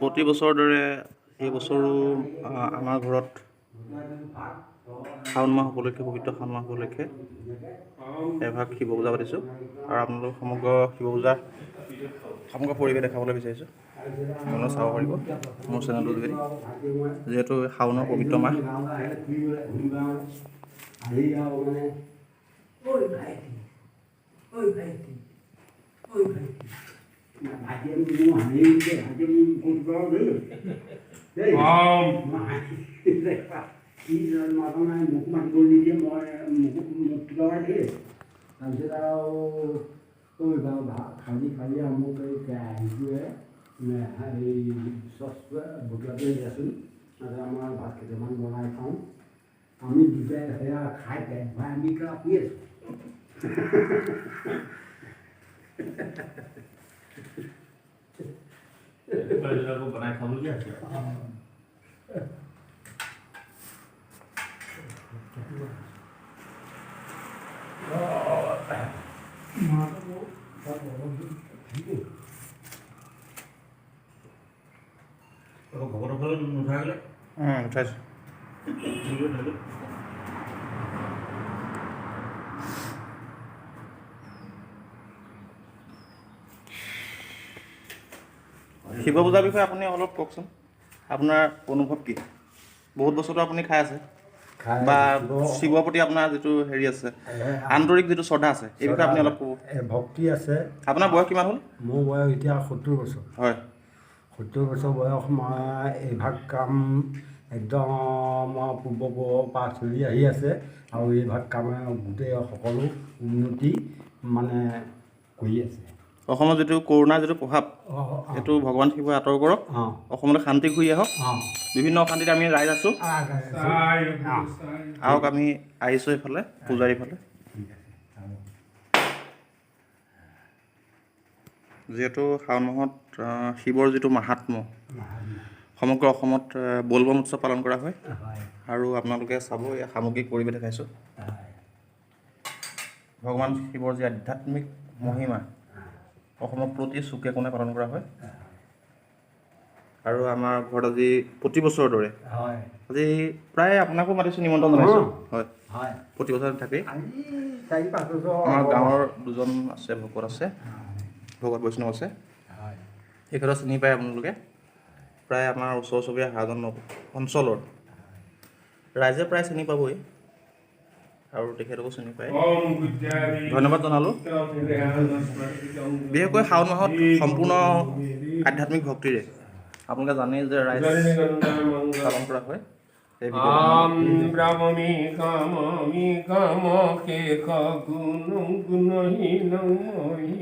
প্ৰতি বছৰৰ দৰে এই বছৰো আমাৰ ঘৰত শাওণ মাহ উপলক্ষে, পবিত্ৰ শাওণ মাহ উপলক্ষে এভাগ শিৱ পূজা পাতিছোঁ আৰু আপোনালোক সমগ্ৰ শিৱ পূজাৰ সমগ্ৰ পৰিৱেশ দেখাবলৈ বিচাৰিছোঁ। আপোনালোকে চাব পাৰিব মোৰ চেনেলটোৰ যোগেদি। যিহেতু শাওণৰ পবিত্ৰ মাহ। আহি আৰু মানে ঐ ভাইটি, ঐ ভাইটি, ঐ ভাইটি। ভাইটিয়ে মোৰ হাঁহি উঠিছে। ভাইটিয়ে মোক কৈছোঁ দেই দেই, মই হাঁহি কি মাতা নাই, মোক মাতিব নিদিয়ে। মই মোক কিবা দিয়ে। তাৰপিছত আৰু ঐ খালি খালি আৰু মোক এই কেৰাহীটোৱে, এই চচটোৱে, বটুৱাটোৱে দিয়াচোন, আৰু আমাৰ ভাত কেইটামান বনাই খাওঁ। আমি দুটাই সেয়া খাই পেট ভৰাই আমি কিবা শুই আছোঁ। আকৌ বনাই খাবলগীয়া আছে। আকৌ ভকতৰ ফালে নুঠাই। উঠাইছোঁ। শিৱ পূজাৰ বিষয়ে আপুনি অলপ কওকচোন, আপোনাৰ অনুভৱ কি? বহুত বছৰতো আপুনি খাই আছে বা শিৱৰ প্ৰতি আপোনাৰ যিটো হেৰি আছে, আন্তৰিক যিটো শ্ৰদ্ধা আছে, এই বিষয়ে আপুনি অলপ ক'ব। ভক্তি আছে। আপোনাৰ বয়স কিমান হ'ল? মোৰ বয়স এতিয়া 70 বছৰ। 70 বছৰ বয়স। মই এইভাগ কাম একদম মই পূৰ্বপুৰুষৰ পৰা চলি আহি আছে আৰু এইভাগ কামে গোটেই সকলো উন্নতি মানে কৰি আছে। অসমত যিটো কৰোণাৰ যিটো প্ৰভাৱ, সেইটো ভগৱান শিৱই আঁতৰ কৰক, অসমলৈ শান্তি ঘূৰি আহক। বিভিন্ন অশান্তিত আমি ৰাইজ আছোঁ। আহক, আমি আহিছোঁ এইফালে, পূজাৰীৰ ফালে। ঠিক আছে। যিহেতু শাওণ মাহত শিৱৰ যিটো মাহাত্ম্য, সমগ্ৰ অসমত বলবম উৎসৱ পালন কৰা হয়। আৰু আপোনালোকে চাব, এই সামগ্ৰিক পৰিৱেশ দেখাইছোঁ। ভগৱান শিৱৰ যি আধ্যাত্মিক মহিমা, অসমৰ প্ৰতি চুকে কোণে পালন কৰা হয়। আৰু আমাৰ ঘৰত আজি প্ৰতি বছৰৰ দৰে আজি প্ৰায় আপোনাকো মাতিছোঁ, নিমন্ত্ৰণ জনাইছোঁ। হয়। প্ৰতি বছৰে থাকেই। আজি 4-5 বছৰ। আমাৰ গাঁৱৰ দুজন আছে, ভকত আছে, ভকত বৈষ্ণৱ আছে। তেখেতক চিনি পায় আপোনালোকে। প্ৰায় আমাৰ ওচৰ চুবুৰীয়া হাজন অঞ্চলৰ ৰাইজে প্ৰায় চিনি পাবই আৰু তেখেতকো চিনি পায়। ধন্যবাদ জনালোঁ। বিশেষকৈ শাওণ মাহত সম্পূৰ্ণ আধ্যাত্মিক ভক্তিৰে আপোনালোকে জানেই যে ৰাইজ পালন কৰা হয়। এই ভিডিঅ'টো ব্ৰাহ্মী কামী কাম শেষ গুণ গুণহীন মহি।